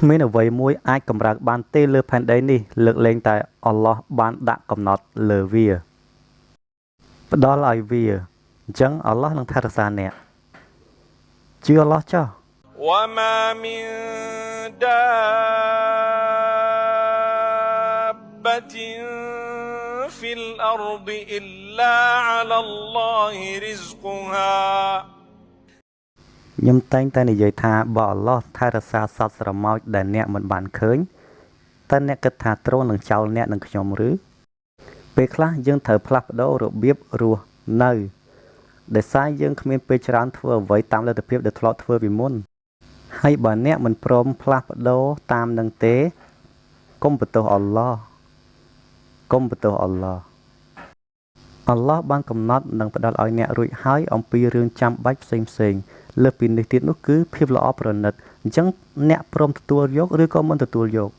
គ្មានអ្វីមួយអាចកម្រើកបានទេលើផែនដីនេះលើកលែងតែអល់ឡោះបានដាក់កំណត់លើវាផ្ដល់ឲ្យវាអញ្ចឹងអល់ឡោះនឹងថែរក្សាអ្នកជឿអល់ឡោះចុះ وما من دابة في الأرض إلا على الله رزقها ខ្ញុំតែងតែនិយាយថាបើអល់ឡោះថែរក្សាសត្វស្រមោចដែលអ្នកមិនបានឃើញតើអ្នកគិតថាទ្រង់នឹងចោលអ្នកនិងខ្ញុំឬពេលខ្លះយើងត្រូវផ្លាស់ប្ដូររបៀបរស់នៅដោយសារយើងគ្មានពេលច្រើនធ្វើអ្វីតាមលទ្ធភាពដែលធ្លាប់ធ្វើពីមុនហើយបើអ្នកមិនព្រមផ្លាស់ប្ដូរតាមនឹងទេកុំបន្ទោសអល់ឡោះកុំបន្ទោសអល់ឡោះអល់ឡោះបានកំណត់និងផ្ដល់ឲ្យអ្នករួចហើយអំពីរឿងចាំបាច់ផ្សេងផ្សេងលើសពីនេះទៀតនោះគឺភាពល្អប្រណិតអញ្ចឹងអ្នកព្រមទទួលយកឬក៏មិនទទួលយក